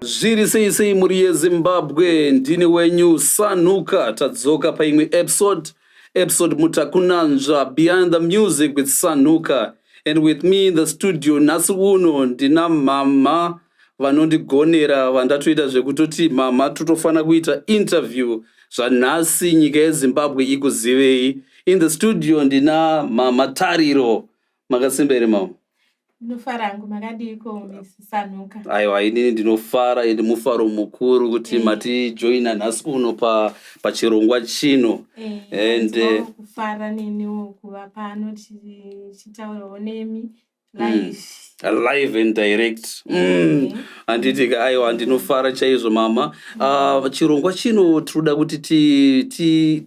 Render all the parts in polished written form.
Zviri sei sei, mhuri yeZimbabwe? Ndini wenyu Sanuka. Tadzoka paimwe episode mutakunanzva Behind the Music with Sanuka, and with me in the studio nhasi uno ndina mama vanondigonera, vandatoita zvekutoti mama totofanira kuita interview zvanhasi, nyika yeZimbabwe ikuzivei. In the studio ndina Mama Tariro. Makasimba here, mama? Ndinofara hangu. Makadiko, Miss Sanuka? Aiwa, inini ndinofara, ende mufaro mukuru kuti matijoina nhasi uno pachirongwa chino. And, kufara neniwo kuva pano tichitaurawo nemi live. Live and direct. Handiti ka? Aiwa, ndinofara chaizvo, mama. Chirongwa chino tinoda kuti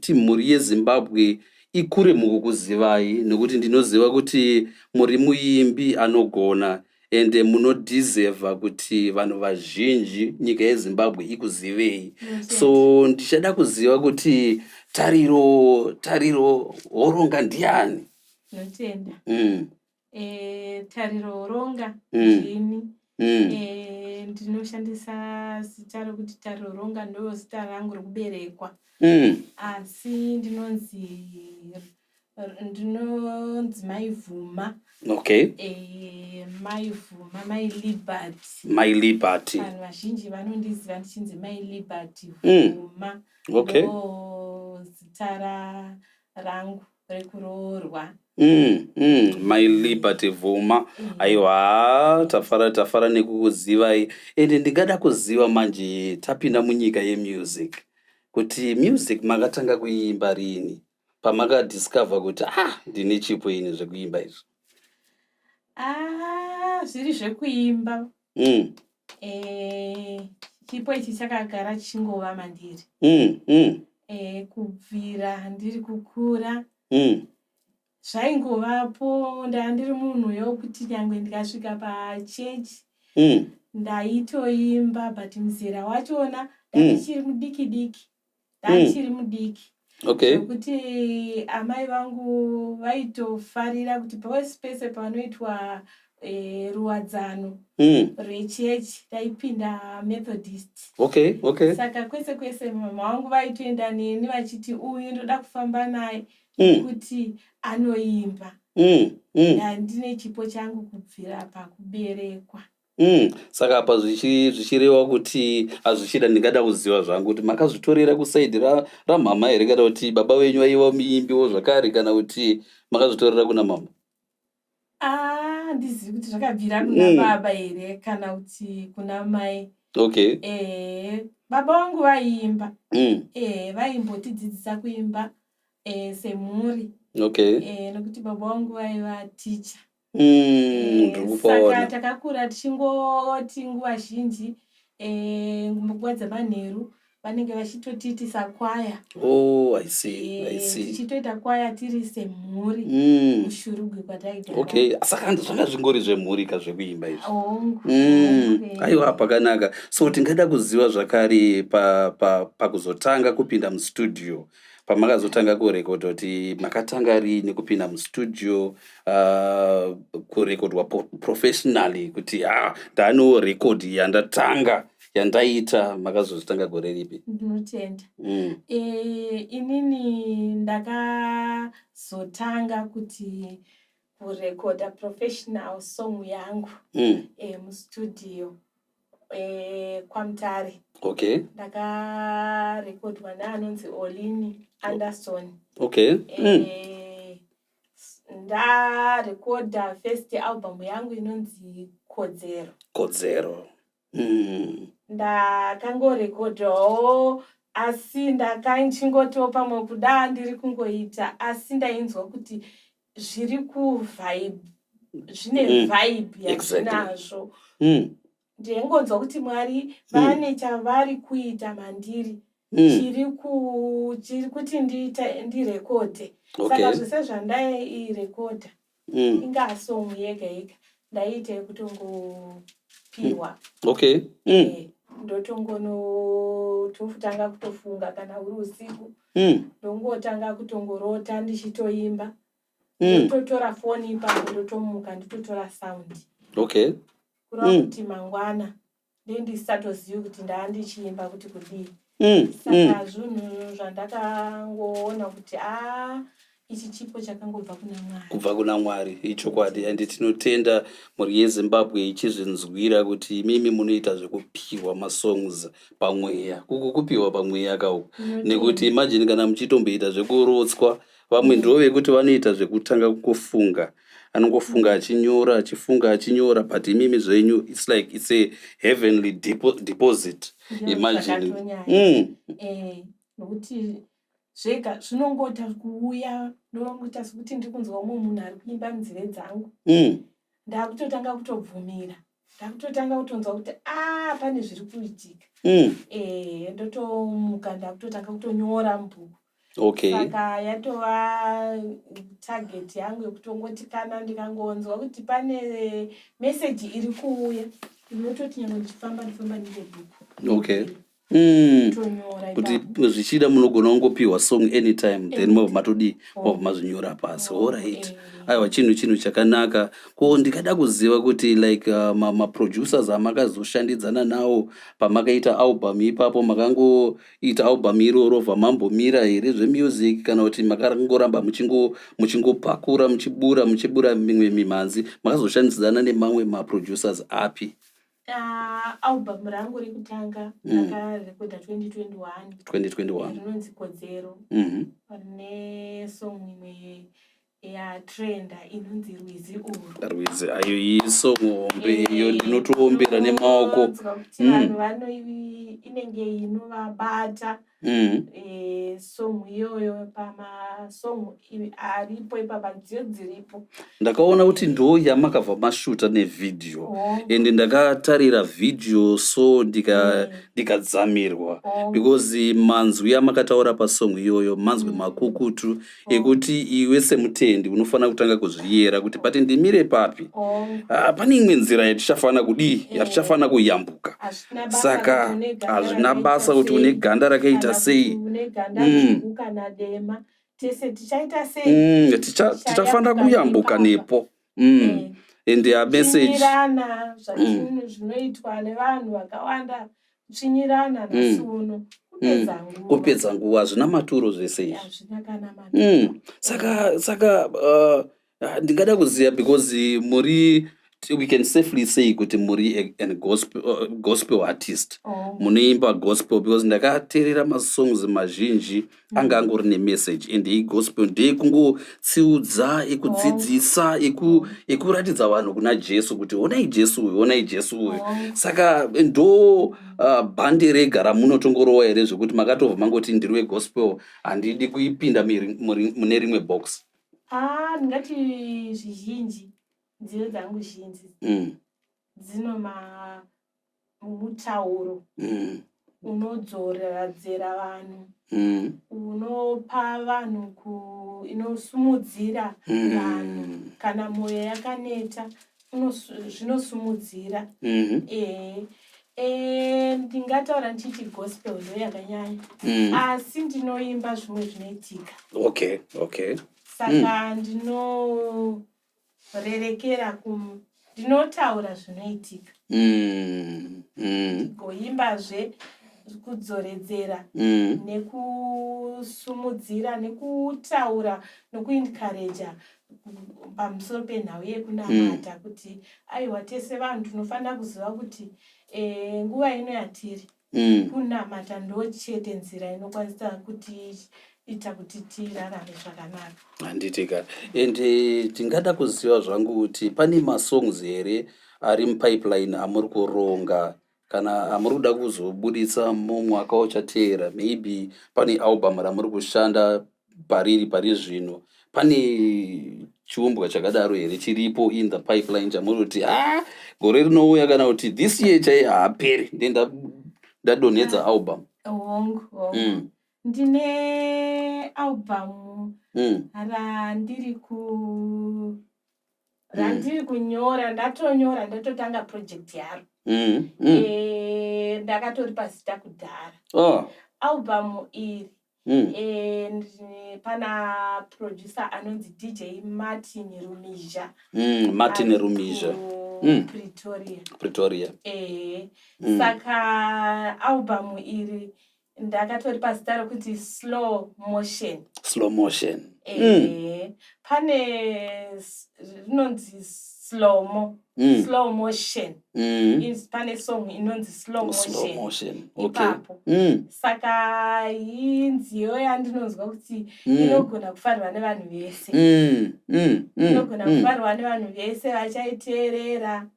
ti mhuri yeZimbabwe ikure mukukuzivai, nekuti ndinoziva kuti muri muimbi anogona, ende munodhizevha kuti vanhu vazhinji, nyika yeZimbabwe ikuzivei. So ndichada kuziva kuti Tariro Horonga ndiani? Notenda. Tariro Horonga ndini. Ndinoshandisa zita rokuti Tariro Horonga, ndo zita rangu rokuberekwa, asi ndinonzi Maivhuma. Maivhuma, Mai Liberty. Mai Liberty. Vanhu vazhinji vanondiziva ndichinzi Mai Liberty Vhuma. Ndo zita rangu rekuroorwa. Mai Liberty Vhuma. Aiwa, tafara, tafara nekukuzivai. Ende ndingada kuziva manje, tapinda munyika yemusic, kuti music makatanga kuiimba rini, pamakadiscover kuti, "Ah, ndine chipo ini zvekuimba izvi"? Ah, zviri zvekuimba, chipo ichi chakagara chichingova mandiri kubvira ndiri kukura. Zvaingovapo. Ndaa ndiri munhu yokuti nyangwe ndikasvika pachechi ndaitoimba, but muzera wachona ndandichiri mudiki diki, ndandichiri mudiki zvokuti amai vangu vaitofarira kuti pose pese panoitwa ruwadzano rwechechi, taipinda Methodist. Saka kwese kwese mama vangu vaitoenda neni vachiti, "Uyu ndoda kufamba naye nekuti anoimba." Ndandine chipo changu kubvira pakuberekwa. Saka apa zvichireva kuti hazvichida, ndingada kuziva zvangu kuti makazvitorera kuside ramama here, kana kuti baba venyu vaiva muimbiwo zvakare, kana kuti makazvitorera kuna mama? Ah, handizivi kuti zvakabvira kuna baba here kana kuti kuna mai. Baba vangu vaiimba. Vaimbotidzidzisa kuimba semhuri. Nokuti baba vangu vaiva ticha. Ndiri Saka kupaona. takakura tichingoti nguva zhinji, nguva dzemanheru vanenge vachitotiitisa kwaya. Oh, I see, I see. Tichitoita kwaya tiri semhuri kuShurugwi kwataigara. Okay, saka zvanga zvingori zvemhuri ka zvekuimba izvi? Hongu. Hongu. Aiwa, pakanaka. So tingada kuziva zvakare pakuzotanga kupinda mustudio, pamakazotanga kurekodha, kuti makatanga riini kupinda mustudio, kurekodwa professionally, kuti ha, ndaanewo rekodhi yandatanga yandaita. Makazozvitanga gore ripi? Ndinotenda. Inini ndakazotanga kuti kurekodha professional song yangu mustudio kwaMutare. Ndakarekodwa neanonzi Olini Anderson. Ndarekodha first album yangu inonzi Kodzero. Kodzero. Ndakangorekodhawo, asi ndakachingotiwo pamwe kuda ndiri kungoita, asi ndainzwa kuti zviri kuvibe, zvine vibe yazvinazvo. Ndingonzwa kuti Mwari vane chavari kuita mandiri chiri kuti ndirekodhe. Saka zvese zvandairekodha, ingaa song yega yega, ndaiita yekutongopiwa. Ndotongonototanga kutofunga kana uri usiku, ndongotanga kutongorota ndichitoimba. Ndototora foni ipapo, ndotomuka, ndototora sound, kureva kuti mangwana. Ndendisatozivi kuti ndaa ndichiimba kuti kudii. Saka zvinhu zvandakangoona kuti a, ichi chipo chakangobva kuna Mwari. Kubva kuna Mwari, ichokwadi. And tinotenda mhuri yeZimbabwe ichizvinzwira kuti imimi munoita zvekupiwa masongs pamweya. Kuku kupiwa pamweya kauku, nekuti imagine kana muchitomboita zvekurotswa. Vamwe ndo vekuti vanoita zvekutanga kufunga, anongofunga achinyora, achifunga achinyora, but imimi zvenyu it's like it's a heavenly deposit. Ndizvo Imagine. zvakatonyanya. Nokuti zvega zvinongota kuuya, ndongoita sekuti ndiri kunzwa umwe munhu ari kuimba munzeve dzangu. Ndakutotanga kutobvumira, ndakutotanga kutonzwa kuti a, pane zviri kuitika. Ndotomuka, ndakutotanga kutonyora mubhuku. Saka yatova target yangu yekutongoti kana ndikangonzwa kuti pane meseji iri kuuya, ndinototi nyange ndichifamba, ndifamba ndine bhuku. Tonyora. Kuti Ipapo. Zvichida munogona kungopiwa song anytime, then mobva matodii? Oh. Mobva mazvinyora pasi. Oh, Alright. Eh. Aiwa, chinhu chakanaka. Ko ndikada kuziva kuti like maproducers amakazoshandidzana nawo pamakaita album ipapo, makangoita album iroro vamambomira here zvemusic, kana kuti makangoramba muchingopakura, muchibura, muchibura mimwe mimhanzi? Makazoshandidzana nemamwe maproducers api? Album rangu rekutanga ndakarekodha 2021. 2021. Rinonzi Kodzero. Rine song imwe yatrenda inonzi Rwizi Urwu. Rwizi, ayo isong hombe iyo, ndinotoombera nemaoko. Ndinonzwa kuti vanhu inenge inovabata. Song iyoyo pamasong aripo ipapa, nziyo dziripo. Ndakaona kuti ndo yamakabva mashuta nevhidhiyo. Oh. Ende ndakatarira vhidhiyo so ndikadzamirwa because manzwi amakataura pasong iyoyo manzwi makukutu ekuti iwe semutendi unofanira kutanga kuzviyera kuti pati ndimire papi. Ah, pane imwe nzira yatichafanira kudii, yatichafanira kuyambuka. Hazvina basa Saka kuti une ganda hazvina rakaita basa kuti une sei, ganda rakaita kana sei. kuti une ganda dzvuku kana dema, tese tichaita sei? Tichafanira kuyambuka nepo. And ya message Kutsvinyirana zvinoitwa nevanhu vakawanda, kutsvinyirana nhasi uno kupedza nguva. Kupedza nguva, hazvina maturo zvese izvi. Hazvina kana maturo. Saka ndingada kuziva because muri, we can safely say kuti muri an gospel artist. Munoimba gospel, because ndakateerera masongs mazhinji anga angori nemessage, and igospel ndeyekungotsiudza, ekudzidzisa, ekuratidza vanhu kuna Jesu kuti onai Jesu uyu, onai Jesu uyu. Saka ndo bhandi rega ramunotongorowa here, zvekuti makatobva mangoti ndiri wegospel, handidi kuipinda mune rimwe box? Ah, ndingati zvizhinji, nziyo dzangu zhinji dzinoma mutauro unodzoradzera vanhu, unopa vanhu inosumudzira vanhu. Kana mwoyo yakaneta, zvinosumudzira. Ndingataura ndichiti gospel ndo yakanyanya, asi ndinoimba zvimwe zvinoitika. Saka ndinorerekera ndinotaura zvinoitika, goimbazve kudzoredzera nekusumudzira nekutaura nekuencouraja pamusoro penhau yekunamata, kuti aiwa, tese vanhu tinofanira kuziva kuti nguva ino yatiri, kunamata ndo chete nzira inokwanisa kutiita kuti tirarame zvakanaka. Handitika. And tingada kuziva zvangu kuti pane masongs here ari mupipeline amuri kuronga, kana amuri kuda kuzobuditsa mumwaka uchateera? Maybe pane album ramuri kushanda pariri pari zvino. Pane chiumbwa chakadaro here chiripo in the pipeline chamuri kuti ha, gore rinouya, kana kuti this year chai haaperi nde ndadonhedza album? Hongu. Ndine album randiri kunyora, ndatonyora, ndatotanga project yaro. Ndakatoripa zita kudhara. Album iri And pana producer anonzi DJ Martin Rumizha. Martin Ari Rumizha. ku Pretoria. Pretoria. Saka album iri ndakatoripa zita rokuti Slow Motion. Slow Motion. Pane rinonzi slomo, slow motion. Pane song inonzi Slow Slow Motion. Motion, okay. Ipapo. Saka inziyo yandinonzwa kuti inogona kufarirwa nevanhu vese. Inogona kufarirwa nevanhu vese vachaiteerera.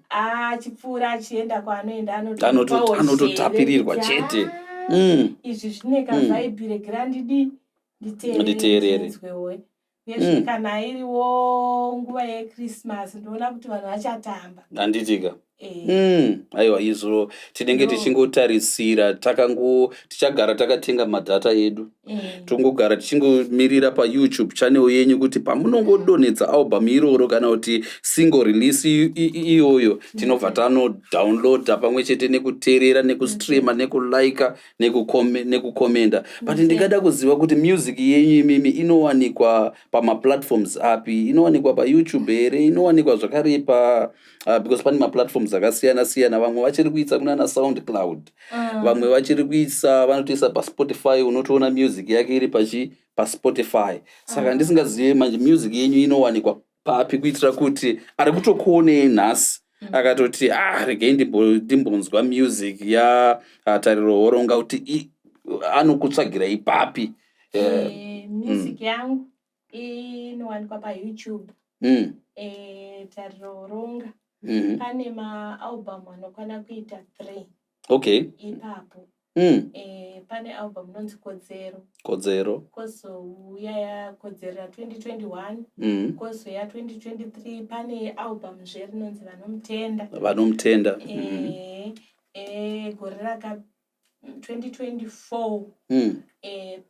Achipfuura achienda kwaanoenda, anotopawo Anototapirirwa zhere kuti, chete. "Ah, izvi zvine kavibe, regira ndidi Nditeerere." nditeerere, ndinzwewo." Uyezve kana iriwo nguva yeChristmas, ndinoona kuti vanhu vachatamba. Handitika? Aiwa, izvo tinenge No. tichingotarisira, takango tichagara takatenga madata edu, tongogara tichingomirira paYouTube channel yenyu kuti pamunongodonhedza album iroro kana kuti single release iyoyo, tinobva tanodownloada pamwe chete nekuteerera, nekustreama, nekulika, nekukomenda. But ndingada kuziva kuti music yenyu imimi inowanikwa pamaplatforms api? Inowanikwa paYouTube here? Inowanikwa zvakare pa because pane maplatforms akasiyana siyana. Vamwe vachiri kuisa kunana SoundCloud, vamwe vachiri kuisa, vanotoisa paSpotify. Unotoona music yake iri pachi paSpotify. Saka ndisingazive manje, music yenyu inowanikwa papi, kuitira kuti ari kutokuonei nhasi akatoti, "Ah, regei ndimbonzwa music yaTariro Horonga," kuti anokutsvagira ipapi? Music yangu inowanikwa paYouTube, Tariro Horonga. Pane maalbum anokwana kuita 3 ipapo. Pane album inonzi Kodzero. Kodzero. Kozouya yaKodzero ya2021, kozouya 2023. Pane album zve rinonzi Vanomutenda. Vanomutenda. Gore raka 2024,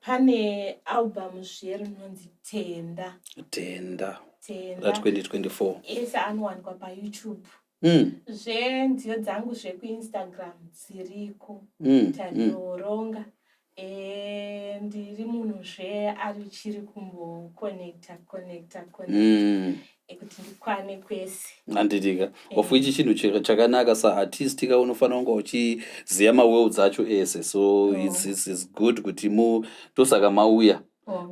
pane album zve rinonzi Tenda. Tenda. Tenda. Ra2024. Ese anowanikwa paYouTube. Zvenziyo dzangu zvekuInstagram dziriko, Tariro Horonga. Ndiri munhu zve ari chiri kumboconnecta, connecta, connecta kuti ndikwane kwese. Handitika? Of which chinhu chakanaka. Saartist ka, unofanira kunge uchiziva maworlds acho ese, so it's good kuti mu ndosaka mauya,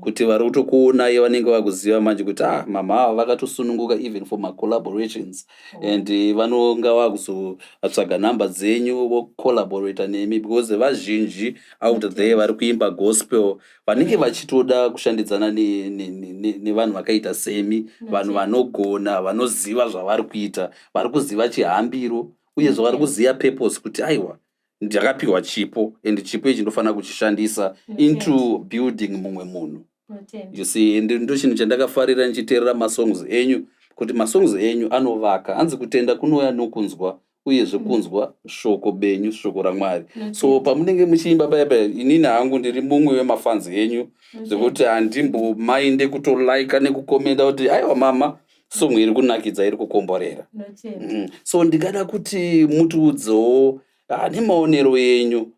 kuti vari kutokuonai vanenge vakuziva manje kuti, ah, mama ava vakatosununguka even for macollaborations, and vanonga vakuzotsvaga nhamba dzenyu vocollaborata nemi, because vazhinji out there vari kuimba gospel vanenge vachitoda kushandidzana nevanhu vakaita semi, vanhu vanogona, vanoziva zvavari kuita, vari kuziva chihambiro, uyezve vari kuziva purpose kuti, aiwa, ndakapiwa chipo and chipo ichi ndofanira kuchishandisa into building mumwe munhu. Notenda. You see, and ndo chinhu chandakafarira ndichiteerera masongs enyu, kuti masongs enyu anovaka. Hanzi kutenda kunouya nokunzwa, uyezve kunzwa shoko benyu, shoko raMwari. So pamunenge muchiimba paya paya, inini hangu ndiri mumwe wemafans enyu, zvekuti handimbomainde kutolaika nekukomenda kuti, aiwa, mama, song iri kunakidza, iri kukomborera. Notenda. So ndingada kuti mutiudzewo nemaonero enyu,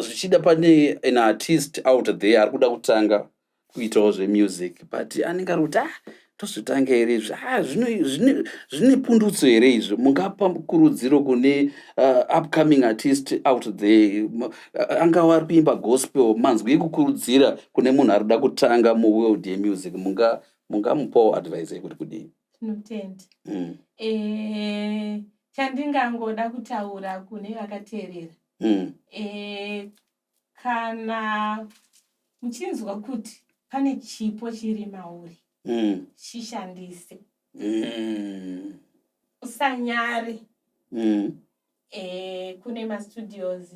zvichida pane an artist out there ari kuda kutanga kuitawo zvemusic, but anenge ari kuti, "Ah, tozvitanga here izvi? Ah, zvine pundutso here izvi?" Mungapa kurudziro kune upcoming artist out there, angava ari kuimba gospel, manzwi ekukurudzira kune munhu ari kuda kutanga muworld yemusic, mungamupawo advice yekuti kudii? Tinotenda. Chandingangoda kutaura kune vakateerera, kana muchinzwa kuti pane chipo chiri mauri, chishandise. Usanyare. Kune mastudios,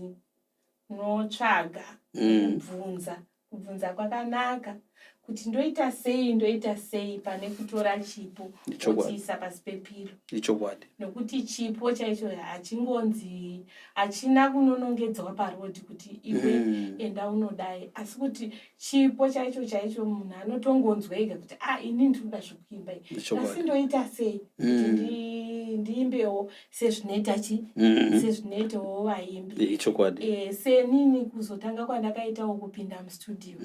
unotsvaga, kubvunza. Kubvunza kwakanaka. Kuti ndoita sei, ndoita sei, pane kutora chipo ochiisa pasi pepilo. Ichokwadi. Nokuti chipo chaicho hachingonzi, hachina kunonongedzwa parodhi kuti iwe enda unodai, asi kuti chipo chaicho chaicho munhu anotongonzwa ega kuti, "A, ah, ini ndinoda zvekuimba, asi ndoita sei kuti ndiimbewo sezvinoita chi sezvinoitawo vaimbi?" Ichokwadi. Senini kuzotanga kwandakaitawo kupinda mustudio,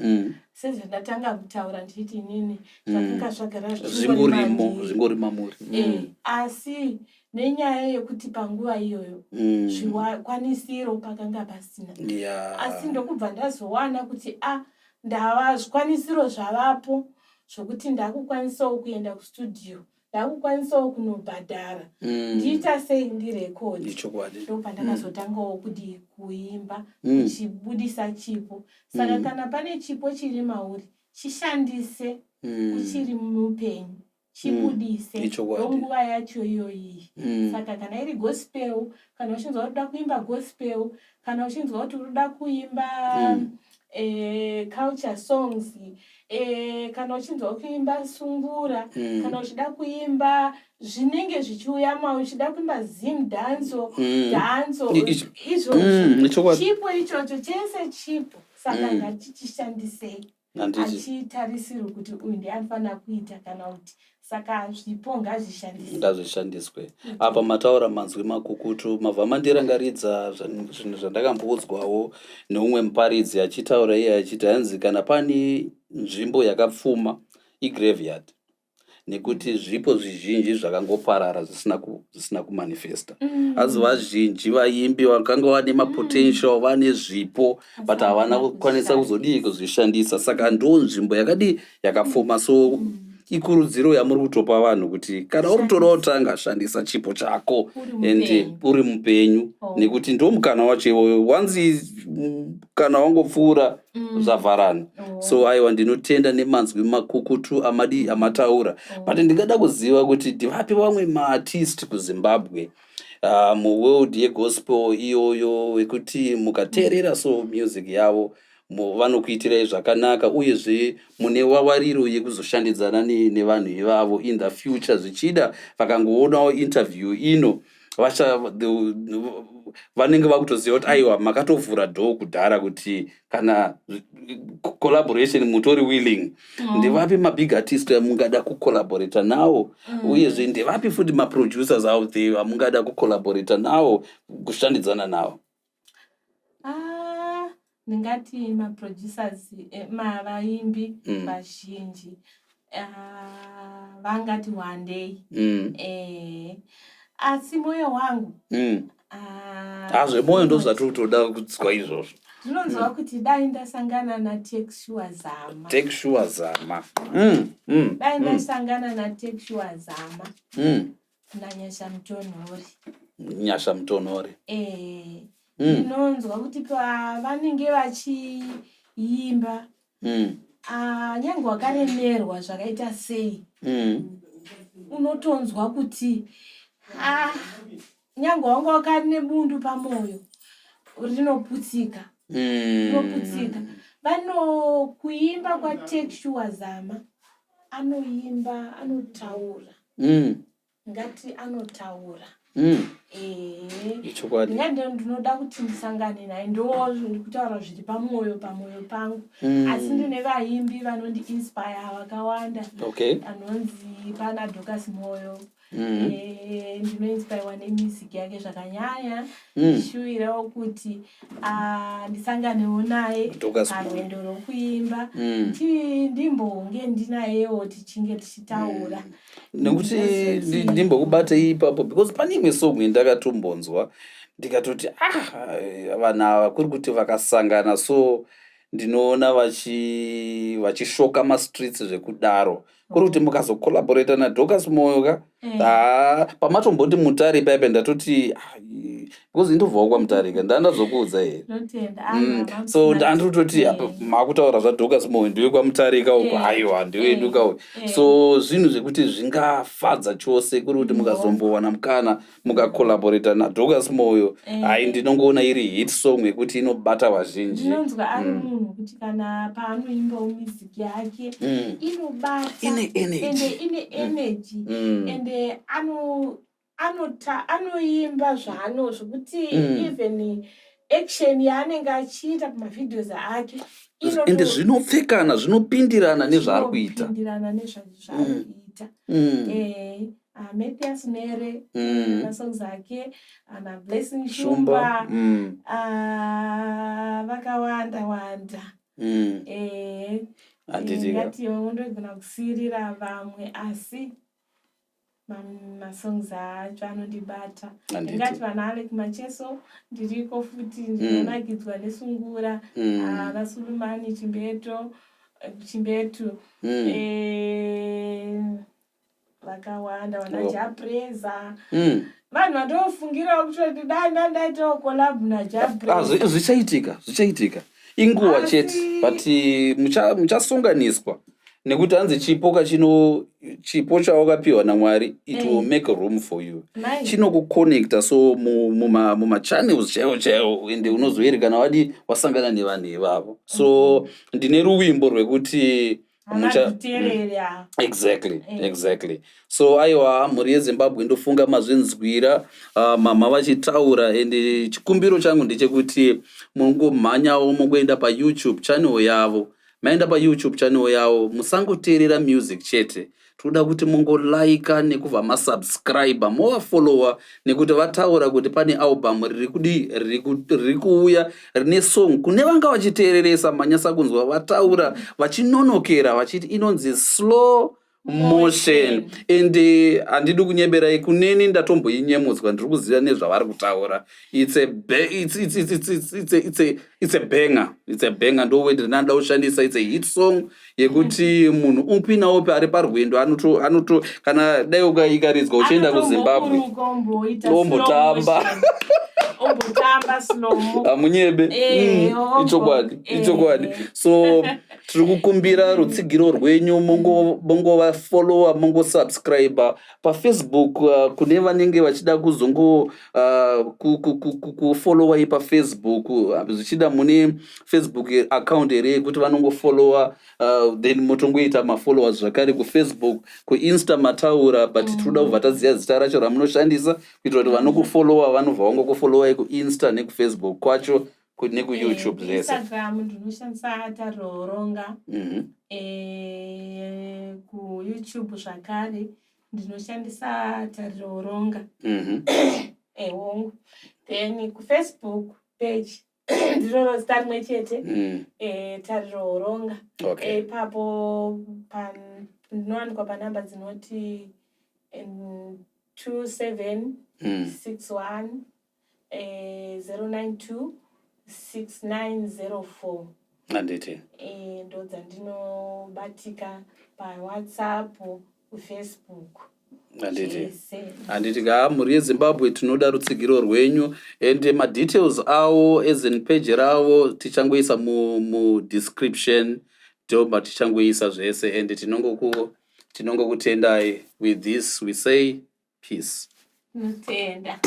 sezvandatanga kutaura ndichiti inini zvakanga zvagara zvingorimo, zvingori mamuri. Asi nenyaya yekuti panguva iyoyo zvikwanisiro pakanga pasina, asi ndokubva ndazowana kuti, a, ndava zvikwanisiro zvavapo zvokuti ndakukwanisawo kuenda kustudio, ndakukwanisawo kunobhadhara, ndiita sei, ndirekodhi. Ndopandakazotangawo kudi kuimba, kuchibudisa chipo. Saka kana pane chipo chiri mauri, chishandise. Uchiri mupenyu, chibudise. Ndonguva yacho iyoyi. Saka kana iri gospel, kana uchinzwa kuti uda kuimba gospel, kana uchinzwa kuti unoda kuimba culture songs, kana uchinzwa kuimba sungura, kana uchida kuimba zvinenge zvichiuya ma uchida kuimba Zim dancehall, dancehall, izvozvo. Chipo ichocho chese chipo, saka ngatichishandisei. Achitarisirwi kuti uyu ndiye anofanira kuita kana kuti, saka zvipo ngazvishandiswe. Ngazvishandiswe. Apa mataura manzwi makukutu, mabva mandirangaridza zvinhu zvandakamboudzwawo neumwe muparidzi achitaura iye achiti, hanzi kana pane nzvimbo yakapfuma, igraveyard, nekuti zvipo zvizhinji zvakangoparara zvisina kumanifesta. Asi vazhinji vaimbi vakanga vane mapotential, vane zvipo, but havana kukwanisa kuzodii, kuzvishandisa. Saka ndo nzvimbo yakadii, yakapfuma. So ikurudziro yamuri kutopa vanhu kuti kana uri kutoda kutanga, shandisa chipo chako and uri mupenyu, nekuti ndo mukana wacho iwoyo. Wanzi kana wangopfuura, zvavharana. So aiwa, ndinotenda nemanzwi makukutu amadi amataura. But ndingada kuziva kuti ndivapi vamwe maartist kuZimbabwe, muworld yegospel iyoyo, wekuti mukateerera so music yavo, vanokuitirai zvakanaka, uyezve mune vavariro yekuzoshandidzana nevanhu ivavo in the future, zvichida vakangoonawo interview ino, vanenge vakutoziva kuti aiwa, makatovhura door kudhara kuti kana collaboration mutori willing? Ndevapi mabig artist amungada kucollaborata nawo? Uyezve ndevapi futi maproducers out there amungada kucollaborata nawo, kushandidzana nawo? Ah, ndingati maproducers, mavaimbi vazhinji, ah, vangati wandei. Asi mwoyo wangu ah, Ah, zvemwoyo ndo zvatiri kutoda kunzwa izvozvo. Ndinonzwa kuti dai ndasangana naTakesure Zama. Takesure Zama. Dai ndasangana naTakesure Zama naNyasha Mutonhori. Nyasha Mutonhori. Ndinonzwa kuti pavanenge vachiimba, ah, nyange wakaremerwa zvakaita sei, unotonzwa kuti, ah, nyange wanga wakane bundu pamwoyo, rinoputsika. Rinoputsika. Vano kuimba kwaTakesure Zama, anoimba, anotaura. Ngati anotaura. Ichokwadi. Ndingati ndinoda kuti ndisangane naye, ndo ndikutaura zviri pamwoyo pangu. Asi ndine vaimbi vanondi-inspire vakawanda. Anonzi pana Dorcas Moyo. Ndinoinspirwa nemusic yake zvakanyanya. Ndishuwirawo kuti, ah, ndisanganewo naye Dorcas Moyo. parwendo rwokuimba. Ndimbonge ndinayewo, tichinge tichitaura. Nekuti ndimbokubatei ipapo, because pane imwe song yandakatombonzwa, ndikatoti, "Ah, vanhu ava kuri kuti vakasangana so ndinoona vachishoka mastreets zvekudaro." Kuri kuti mukazocollaborata naDorcas Moyo ka, haa, pamatomboti Mutare paipa, ndatoti, ah, Because indobvawo kwaMutarika, ndandazokuudza here? So ndandiri kutoti apa makutaura zvaDorcas Moyo, ndiwe kwaMutarika uko. Aiwa, ndiwe duka. So zvinhu zvekuti zvingafadza chose kuri kuti mukazombowana mukana mukacollaborata naDorcas Moyo. Hai, ndinongoona iri hit song yekuti inobata vazhinji. Ndinonzwa ari munhu kuti kana paanoimbawo music yake inobata. Ine energy. Ende ine energy. Ende anoimba zvaano zvokuti even action yaanenge achiita pamavideos ake. Ende zvinopfekana, zvinopindirana nezvaari kuita. Zvinopindirana nezvaari kuita. Mathias Mere, masongs ake, ana Blessing Shumba. Shumba. Ah, vakawanda wanda. Handitika. Ngati ndogona kusiyirira vamwe, asi masongs acho anondibata. Ndingati vana Alec Macheso, ndiriko futi, ndinonakidzwa nesungura. Ana Sulumani Chimbeto, Chimbetu. Vakawanda, vana Jah Prayzah. Vanhu vandofungirawo kutoti dai ndandaitawo collab naJah Prayzah. Zvichaitika, zvichaitika, inguva chete. But muchasunganiswa nekuti hanzi chipo kachino, chipo chawakapiwa naMwari, it will make room for you. Chinokuconnecta so mumachannels chaiwo chaiwo, ende unozoerekana wadi wasangana nevanhu ivavo. So ndine ruvimbo rwekuti Havazviteerera. Exactly. Exactly. So aiwa, mhuri yeZimbabwe, ndofunga mazvinzwira mama vachitaura. Ende chikumbiro changu ndechekuti mungomhanyawo mungoenda paYouTube channel yavo. Maenda paYouTube channel yavo, musangoteerera music chete. Toda kuti mungolaika nekubva masubscribe, movafollowa, nekuti vataura kuti pane album riri kudi riri kuuya rine song. Kune vanga vachiteereresa, manyasa kunzwa vataura vachinonokera vachiti inonzi Slow Motion. Ende handidi kunyeberai, kuneni ndatomboinyemudzwa, ndiri kuziva nezvavari kutaura. It's a banger, it's a banger, ndo word rinoda kushandisa. It's a hit song yekuti munhu upi naupi ari parwendo anoto kana dai ikaridzwa uchienda kuZimbabwe, ombotamba. Ombotamba slow. Hamunyebe. Ichokwadi, ichokwadi. So tiri kukumbira rutsigiro rwenyu, mungovafollowa, mungosubscribe paFacebook. Kune vanenge vachida kuzongo kufollowai paFacebook, zvichida mune Facebook account here yekuti vanongofollowa, then motongoita mafollowers zvakare kuFacebook? KuInsta mataura, but tinoda kubva taziva zita racho ramunoshandisa kuitira kuti vanokufollowa vanobva vangokufollowai kuInsta nekuFacebook kwacho nekuYouTube zvese. Instagram ndinoshandisa Taroronga. KuYouTube zvakare ndinoshandisa Tariroronga. Hongu, then kuFacebook page ndiroro zita rimwe chete, Tariroronga. Ipapo ndinowanikwa panhamba dzinoti 27 61 092 6904. Handiti. Ndo dzandinobatika paWhatsApp, kuFacebook. Handiti. Zvese. Handiti ka, mhuri yeZimbabwe, tinoda rutsigiro rwenyu. And madetails avo, as in page ravo, tichangoisa mudescription, ndobva tichangoisa zvese. And tinongokutendai. With this we say peace. Tinotenda.